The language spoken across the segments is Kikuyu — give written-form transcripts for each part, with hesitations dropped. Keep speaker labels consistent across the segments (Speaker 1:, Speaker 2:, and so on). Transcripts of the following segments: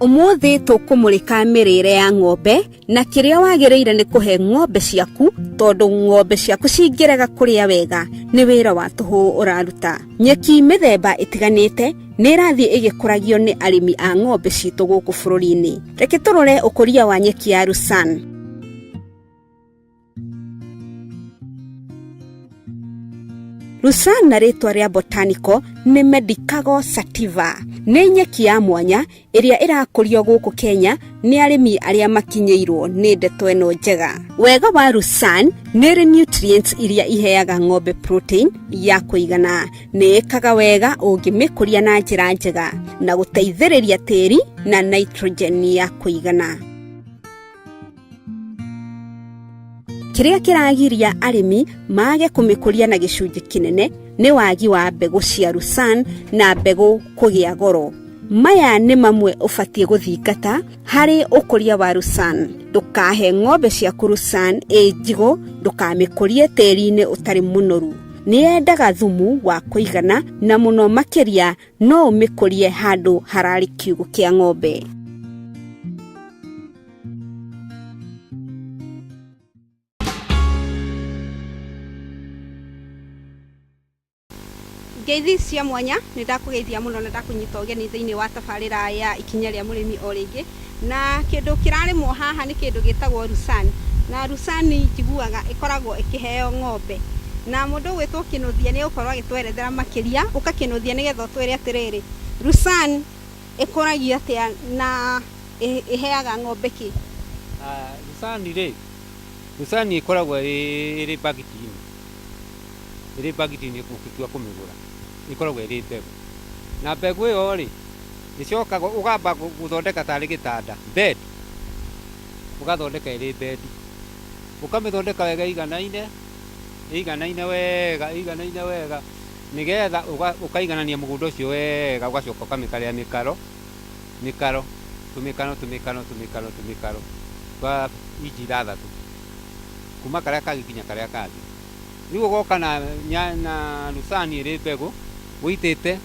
Speaker 1: Ũmũthĩ tũkũmũrĩka mĩrĩre ya ng'ombe na kĩrĩa wagĩrĩire nĩ kũhe ng'ombe ciaku tondũ ng'ombe ciaku cingĩrega kũrĩa wega nĩ wĩra wa tũhũ ũraruta. Nyeki mĩthemba ĩtiganĩte nĩ ĩrathiĩ ĩgĩkũragio nĩ arĩmi a ng'ombe citũ gũkũ bũrũri-inĩ. Reke tũrore ũkũria wa nyeki ya Lucerne. Lucerne na rĩtwa rĩa botanical nĩ Medicago sativa. Nĩ nyeki ya mwanya ĩrĩa ĩrakũrio gũkũ Kenya nĩ arĩmi arĩa makinyĩirwo nĩ ndeto ĩno njega. Wega wa Lucerne nĩ ĩrĩ nutrients iria iheaga ng'ombe protein ya kũigana. Nĩ ĩkaga wega ũngĩmĩkũria na njĩra njega na gũteithĩrĩria tĩri na nitrogen ya kũigana. Kĩrĩa kĩragiria arĩmi mage kũmĩkũria na gĩcunjĩ kĩnene nĩ wagi wa mbegũ cia Lucerne na mbegũ kũgĩa goro. Maya nĩ mamwe ũbatiĩ gũthingata harĩ ũkũria wa Lucerne. Ndũkahe ng'ombe ciaku Lucerne ĩ njigũ, ndũkamĩkũrie tĩri-inĩ ũtarĩ mũnoru. Nĩ yendaga thumu wa kũigana na mũno makĩria no ũmĩkũrie handũ hararĩ kiugũ kĩa ng'ombe. Ngeithi cia mwanya nĩ ndakũgeithia mũno na ndakũnyita ũgeni thĩinĩ wa tabarĩra ya ikinya rĩa mũrĩmi o rĩngĩ na kĩndũ kĩrarĩmwo haha nĩ kĩndũ gĩtagwo lucerne na lucerne njiguaga ĩkoragwo ĩkĩheo ng'ombe na mũndũ ũgwĩtwo Kĩnũthia nĩ egũkorwo agĩtwerethera makĩria. Ũka Kĩnũthia nĩgetha ũtwĩre atĩrĩrĩ, lucerne ĩkũragio atĩa na ĩheaga ng'ombe kĩ?
Speaker 2: Lucerne rĩ, lucerne ĩkoragwo ĩrĩ mbagiti-inĩ, ĩrĩ mbagiti-inĩ ũgĩtua kũmĩgũra, ĩkoragwo ĩrĩ mbegũ. Na mbegũ ĩyo rĩ, ĩcokaga ũkamba gũthondeka tarĩ gĩtanda, bed, ũgathondeka ĩrĩ bed. Ũkamĩthondeka wega ĩiganaine, ĩiganaine wega, ĩiganaine wega, nĩgetha ũkaiganania mũgũnda ũcio wega, ũgacoka ũkamĩkarĩra mĩkaro. Mĩkaro, tũmĩkaro tũmĩkaro tũmĩkaro tũmĩkaro twa inji ithathatũ kuma karĩa kangĩ nginya karĩa kangĩ. Rĩu ũgoka na na lucerne ĩrĩ mbegũ ũitĩte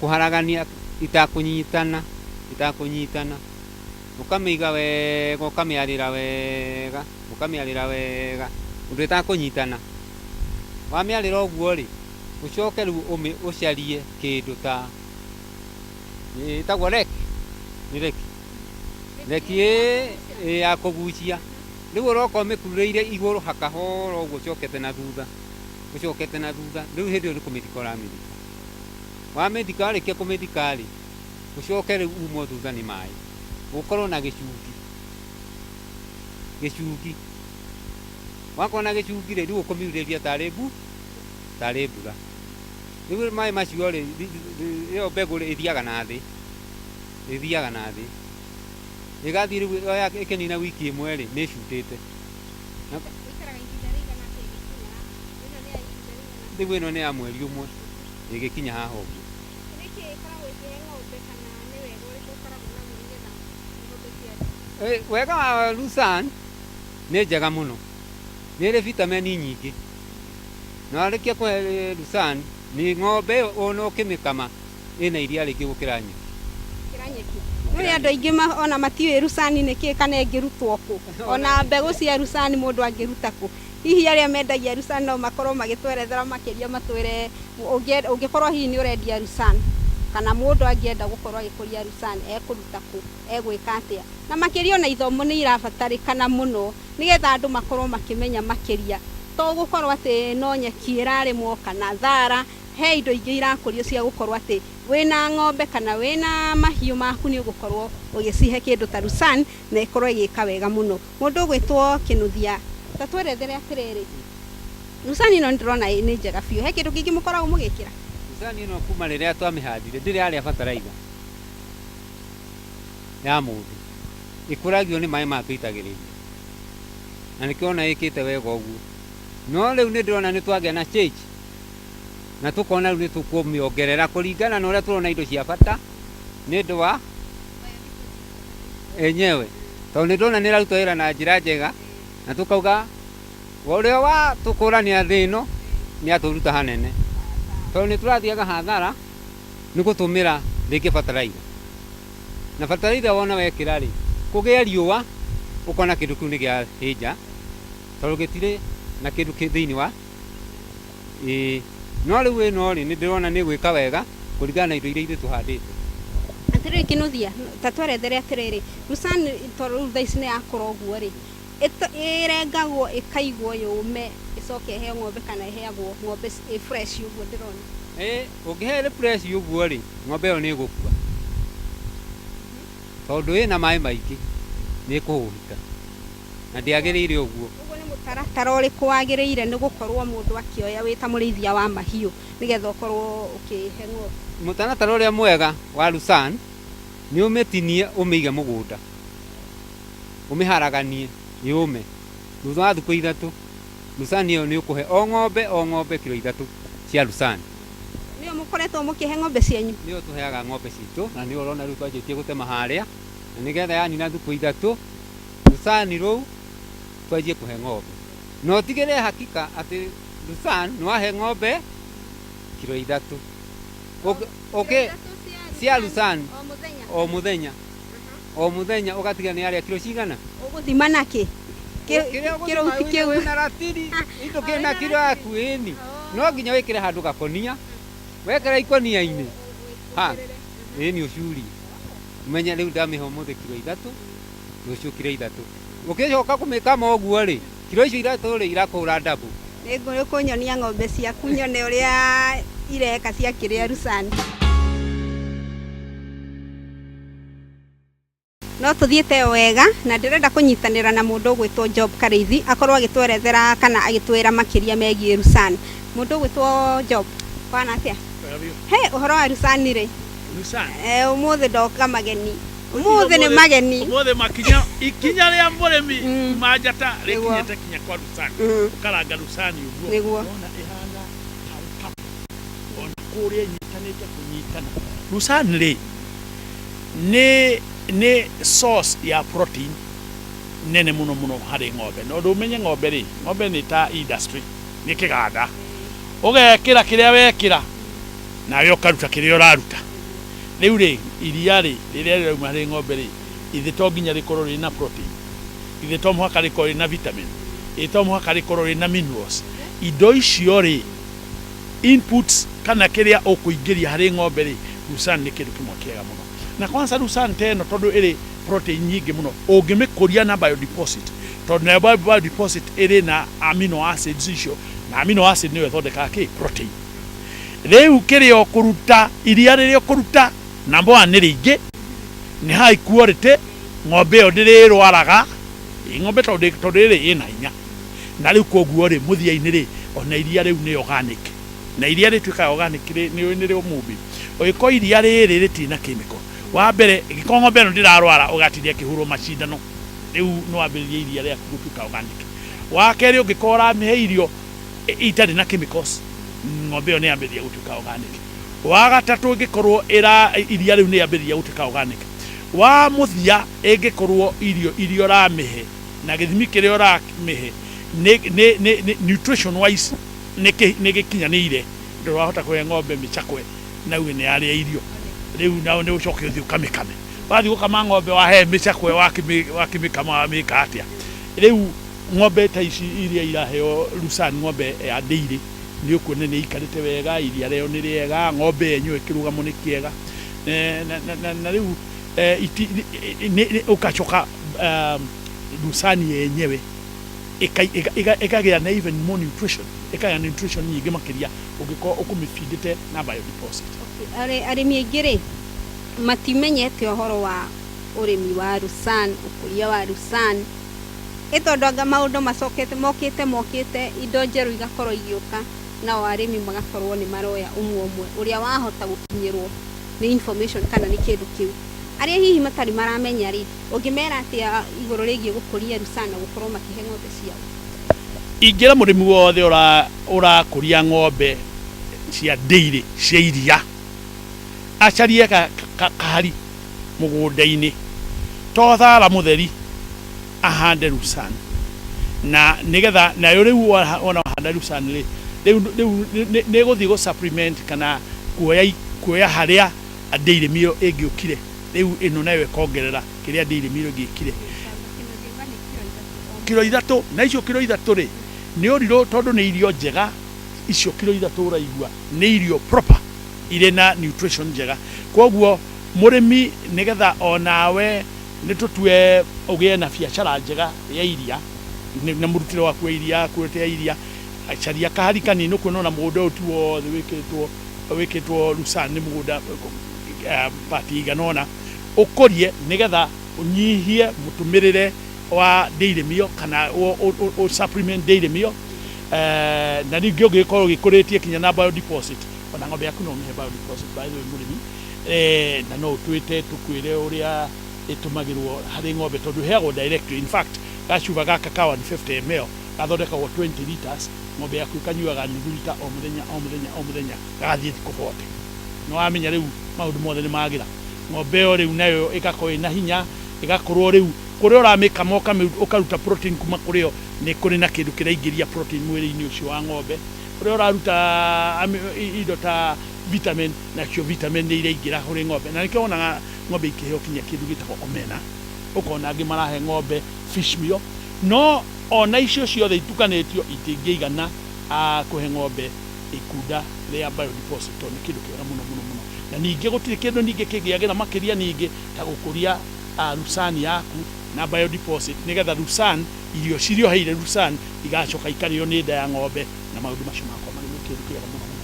Speaker 2: kũharagania itakũnyitana itakũnyitana, ũkamĩiga wega ũkamĩarĩra wega ũkamĩarĩra wega ũndũ ĩtakũnyitana. Wamĩarĩra ũguo rĩ, ũcoke rĩu ũcarie kĩndũ ta ĩtagwo reki nĩ reki reki ĩ ya kũgucia rĩu ũroka ũmĩkururĩire igũrũ hakahora ũguo ũcokete na thutha ũcokete na thutha rĩu hĩndĩ ĩyo nĩ kũmĩthika ũramĩthika wamĩthika warĩkia kũmĩthika rĩ ũcoke rĩu umwo thutha nĩ maĩ ũkorwo na gĩcungi gĩcungi wakorwo na gĩcungi rĩ rĩu ũkũmiurĩria tarĩ mbu tarĩ mbura. Rĩu maĩ macio rĩ, ĩyo mbegũ rĩ, ĩthiaga na thĩ, ĩthiaga na thĩ, ĩgathiĩ rĩu ĩkĩnina wiki ĩmwe rĩ, nĩ ĩcutĩte.
Speaker 1: Ĩikaraga ihinda rĩigana atĩa ĩgĩkinya haha? Ĩno nĩ ya ihinda rĩigana atĩa?
Speaker 2: Rĩu ĩno nĩ ya mweri ũmwe ĩgĩkinya haha ũguo.
Speaker 1: Nĩ kĩĩ ĩkoragwo ĩkĩhe ng'ombe kana nĩ wega ũrĩkũ ĩkoragwo naguo nĩgetha ng'ombe ciarĩe?
Speaker 2: Wega wa Lucerne nĩ njega mũno, nĩ ĩrĩ vitamin nyingĩ. Na warĩkia kũhe lucerne, nĩ ng'ombe ĩyo ona ũkĩmĩkama ĩna iria rĩingĩ gũkĩra nyeki.
Speaker 1: Gũkĩra nyeki. Nĩ andũ aingĩ ona matiũĩ lucerne nĩ kĩĩ kana ĩngĩrutwo kũ. Ona mbegũ cia lucerne mũndũ angĩruta kũ. Hihi arĩa mendagia lucerne no makorwo magĩtwerethera makĩria matwĩre ũngĩkorwo hihi nĩ ũrendia lucerne kana mũndũ angĩenda gũkorwo agĩkũria lucerne ekũruta kũ, egwĩka atĩa. Na makĩria ona ithomo nĩ irabatarĩkana mũno nĩgetha andũ makorwo makĩmenya makĩria. To gũkorwo atĩ no nyeki ĩrarĩmwo kana thara, he indo ingĩ irakũrio cia gũkorwo atĩ wĩna ng'ombe kana wĩna mahiũ maku nĩ ũgũkorwo ũgĩcihe kĩndũ ta lucerne na ĩkorwo ĩgĩka wega mũno. Mũndũ ũgwĩtwo Kĩnuthia, ta twerethere atĩrĩrĩ, lucerne ĩno nĩ ndĩrona nĩ njega biũ, he kĩndũ kĩngĩ mũkoragwo mũgĩkĩra?
Speaker 2: Lucerne ĩno kuma rĩrĩa twamĩhandire ndĩrĩ yarĩa bataraitha ya mũndũ, ĩkũragio nĩ maĩ maya tũitagĩrĩria. Na nĩkĩo wona ĩkĩte wega ũguo. No rĩu nĩ ndĩrona nĩ twagĩa na change na tũkona rĩu nĩ tũkũmĩongerera kũringana na ũrĩa tũrona indo cia bata nĩ ũndũ wa enyewe. Tondũ nĩ ndĩrona nĩ ĩraruta wĩra na njĩra njega na tũkauga ũrĩa watũkũrania thĩ ĩno nĩ atũruta hanene. Tondũ nĩ tũrathiaga hathara nĩ gũtũmĩra rĩngĩ bataraitha. Na bataraitha wona wekĩra rĩ, kũgĩa riũa ũkona kĩndũ kĩu nĩ kĩahĩnja tondũ gĩtirĩ na kĩndũ kĩ thĩinĩ wa ĩĩ. No rĩu ĩno rĩ, nĩ ndĩrona nĩ ĩgwĩka wega kũringana na indo iria ithuĩ tũhandĩte.
Speaker 1: Atĩrĩrĩ Kĩnuthia, ta twerethere atĩrĩrĩ, lucerne tondũ rĩu thaa ici nĩ yakũra ũguo rĩ, ĩrengagwo ĩkaigwo yũme ĩcoke ĩheo ng'ombe kana ĩheagwo ng'ombe ĩ fresh ũguo ndĩrona?
Speaker 2: Ĩĩ, ũngĩhe ĩrĩ fresh ũguo rĩ, ng'ombe ĩyo nĩ ĩgũkua tondũ ĩna maĩ maingĩ, nĩ ĩkũhũhita na ndĩagĩrĩire ũguo.
Speaker 1: Ũguo nĩ mũtaratara ũrĩkũ wagĩrĩire nĩ gũkorwo mũndũ akĩoya wĩ ta mũrĩithia wa mahiũ nĩgetha ũkorwo ũkĩhe ng'ombe?
Speaker 2: Mũtaratara ũrĩa mwega wa lucerne nĩ ũmĩtinie ũmĩige mũgũnda, ũmĩharaganie yũme. Thutha wa thikũ 3 lucerne ĩyo nĩ ũkũhe o ng'ombe o ng'ombe kiro 3 cia lucerne.
Speaker 1: Nĩyo mũkoretwo mũkĩhe ng'ombe cianyu?
Speaker 2: Nĩyo tũheaga ng'ombe citũ, na nĩyo ũrona rĩu twanjĩtie gũtema harĩa, na nĩgetha yanina thikũ 3 lucerne rũu twanjie kũhe ng'ombe. Na ũtigĩrĩre hakika atĩ lucerne nĩ wahe ng'ombe kiro 3. Cia lucerne o mũthenya. O mũthenya ũgatiga nĩ yarĩa kiro cigana?
Speaker 1: Ũgũthima nakĩ?
Speaker 2: Kĩrĩa ũgũthima
Speaker 1: kĩu?
Speaker 2: Wĩna ratiri, indo kĩna kiro yaku ĩni. No nginya wĩkĩre handũ gakonia. Wekĩra ikonia-inĩ. Ha, ĩni ũcurie. Ũmenye rĩu ndamĩhe ũmũthĩ kiro 3, rũciũ kiro 3. Ũkĩcoka kũmĩkama ũguo rĩ, kiro icio 3 rĩ irakũhũra ndabu.
Speaker 1: Nĩ ũkũnyonia ng'ombe ciaku nyone ũrĩa ireka ciakĩrĩa lucerne. No tũthiĩte wega na ndĩrenda kũnyitanĩra na mũndũ ũgwĩtwo Job Karĩithi akorwo agĩtwerethera kana agĩtwĩra makĩria megiĩ lucerne. Mũndũ ũgwĩtwo Job, kwana atĩa? He ũhoro wa lucerne rĩ?
Speaker 3: Lucerne.
Speaker 1: Ũmũthĩ ndoka mageni. Ũmũthĩ nĩ mageni.
Speaker 3: Ũmũthĩ makinya ikinya rĩa mũrĩmi kuma njata rĩkinyĩte kinya kwa lucerne. Ũkaranga lucerne ũguo.
Speaker 1: Nĩguo.
Speaker 3: Wona ĩhana tarĩ purple. Ona kũrĩa ĩnyitanĩte kũnyitana. Lucerne rĩ nĩ source ya protein nene mũno mũno harĩ ng'ombe. Na ũndũ ũmenye ng'ombe rĩ, ng'ombe nĩ ta industry, nĩ kĩganda. Ũgekĩra kĩrĩa wekĩra, nawe ũkaruta kĩrĩa ũraruta. Rĩu rĩ, iria rĩ, rĩrĩa rĩrauma harĩ ng'ombe rĩ, ithe to nginya rĩkorwo rĩna na protein, ithe to mũhaka rĩkorwo rĩna vitamin, ithe to mũhaka rĩkorwo rĩna minerals. Indo icio rĩ, inputs kana kĩrĩa ũkũingĩria harĩ ng'ombe rĩ, lucerne nĩ kĩndũ kĩmwe kĩega mũno. Na kwanza lucerne ta ĩno tondũ ĩrĩ protein nyingĩ mũno, ũngĩmĩkũria na biodeposit, tondũ nayo biodeposit ĩrĩ na amino acids icio, na amino acid nĩyo ĩthondekaga kĩ? Protein. Rĩu kĩrĩa ũkũruta, iria rĩrĩa ũkũruta, number one nĩ rĩingĩ, nĩ high quality, ng'ombe ĩyo ndĩrĩrwaraga, ng'ombe tondũ ĩrĩ ĩna hinya. Na rĩu koguo rĩ, mũthia-inĩ rĩ, ona iria rĩu nĩ organic. Na iria rĩtuĩkaga organic rĩ, nĩ rĩ mũmbi. Ũngĩkorwo iria rĩrĩ rĩtirĩ na chemical, wa mbere, ĩngĩkorwo ng'ombe ĩno ndĩrarwara, ũgatinda ĩkĩhũrwo macindano, rĩu nĩ wambĩrĩria iria rĩaku gũtuĩka organic. Wa kerĩ, ũngĩkorwo ũramĩhe irio itarĩ na chemicals, ng'ombe ĩyo nĩ yambĩrĩria gũtuĩka organic. Wa gatatũ, ĩngĩkorwo iria rĩu nĩ yambĩrĩria gũtuĩka organic. Wa mũthia, ĩngĩkorwo irio iria ũramĩhe na gĩthimi kĩrĩa ũramĩhe nĩ nutrition wise nĩ gĩkinyanĩire, ndũrahota kũhe ng'ombe mĩcakwe na uge nĩ yarĩa irio. Rĩu nao nĩ ũcoke ũthiĩ ũkamĩkame. Wathiĩ gũkama ng'ombe wahe mĩcakwe wakĩmĩkama wamĩka atĩa? Rĩu ng'ombe ta ici iria iraheo lucerne, ng'ombe ya dairy, nĩ ũkuona nĩ ĩikarĩte wega, iria rĩayo nĩ rĩega, ng'ombe yenyewe kĩrũgamo nĩ kĩega. Na rĩu ũgacoka lucerne yenyewe ĩkagĩa na even more nutrition, ĩkagĩa na nutrition nyingĩ makĩria ũngĩkorwo ũkũmĩbindĩte na biodeposit.
Speaker 1: Arĩmi aingĩ rĩ matimenyete ũhoro wa ũrĩmi wa lucerne, ũkũria wa lucerne, ĩ tondũ anga maũndũ macokete mokĩte mokĩte, indo njerũ igakorwo igĩũka, nao arĩmi magakorwo nĩ maroya ũmwe ũmwe ũrĩa wahota gũkinyĩrwo nĩ information kana nĩ kĩndũ kĩu. Arĩa hihi matarĩ maramenya rĩ, ũngĩmera atĩa igũrũ rĩgiĩ gũkũria lucerne na gũkorwo makĩhe ng'ombe ciao?
Speaker 3: Ingĩra mũrĩmi wothe ũrakũria ng'ombe cia dairy cia iria, acarie kahari mũgũnda-inĩ to thara mũtheri, ahande lucerne, na nĩgetha nayo rĩu wona wahanda lucerne rĩ, rĩu nĩ ĩgũthiĩ gũ supplement kana kuoya harĩa dairy meal ĩngĩũkire. Rĩu ĩno nayo ĩkongerera kĩrĩa dairy meal ĩngĩkire. Kiro 3, na icio kiro 3 rĩ, nĩ ũrirũ tondũ nĩ irio njega. Icio kiro 3 ũraigua nĩ irio proper irĩ na nutrition njega. Kwoguo mũrĩmi, nĩgetha onawe nĩ tũtue ũgĩe na biacara njega ya iria na mũrutĩre waku wa iria, quality ya iria, caria kahari kanini. Ũkuona ona mũgũnda ũyũ ti wothe wĩkĩrĩtwo lucerne, nĩ mũgũnda part ĩigana ũna ũkũrie, nĩgetha ũnyihie mũtũmĩrĩre wa dairy meal kana ũ supplement dairy meal. Na ningĩ ũngĩgĩkorwo ũgĩkũrĩtie kinya na biodeposit, ona ng'ombe yaku no ũmĩhe biodeposit, by the way, mũrĩmi. Na no ũtwĩte tũkwĩre ũrĩa ĩtũmagĩrwo harĩ ng'ombe, tondũ ĩheagwo directly. In fact, gacuba gaka ka 150 ml gathondekagwo 20 liters, ng'ombe yaku ĩkanyuaga nuthu lita o mũthenya, o mũthenya, o mũthenya, gagathiĩ thikũ 40. Nĩ wamenya rĩu maũndũ mothe nĩ magĩra. Ng'ombe ĩyo rĩu nayo ĩgakorwo ĩna hinya, ĩgakorwo rĩu kũrĩa ũramĩkama ũkaruta protein kuma kũrĩ yo, nĩ kũrĩ na kĩndũ kĩraingĩria protein mwĩrĩ-inĩ ũcio wa ng'ombe. Kũrĩa ũraruta indo ta vitamin, nacio vitamin nĩ iraingĩra kũrĩ ng'ombe. Na nĩkĩo wonaga ng'ombe ikĩheo kinya kĩndũ gĩtagwo omena, ũkona angĩ marahe ng'ombe fish meal, no ona icio ciothe itukanĩtio itingĩigana kũhe ng'ombe ikunda rĩa biodeposit, tondũ nĩ kĩndũ kĩega mũno mũno mũno. Na ningĩ gũtirĩ kĩndũ ningĩ kĩngĩagĩra makĩria ningĩ ta gũkũria lucerne yaku na biodeposit, nĩgetha lucerne, irio ciria ũheire lucerne, igacoka ikarĩo nĩ nda ya ng'ombe, na maũndũ macio magakorwo marĩ kĩndũ kĩega mũno mũno.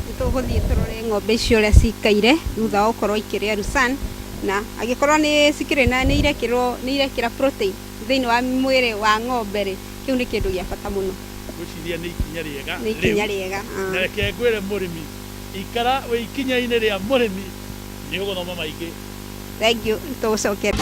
Speaker 1: Nĩ tũgũthiĩ tũrore ng'ombe icio ũrĩa cikaire thutha wa gũkorwo ikĩrĩa lucerne, na angĩkorwo nĩ cikĩrĩ na nĩ irekĩrwo, nĩ irekĩra protein thĩinĩ wa mwĩrĩ wa ng'ombe rĩ, kĩu nĩ kĩndũ gĩa bata mũno.
Speaker 3: Ngwĩciria nĩ ikinya rĩega.
Speaker 1: Nĩ ikinya rĩega.
Speaker 3: Na reke ngwĩre mũrĩmi, ikara wĩ ikinya-inĩ rĩa mũrĩmi, nĩ ũgũthoma maingĩ.
Speaker 1: Thank you, tũgũcokera.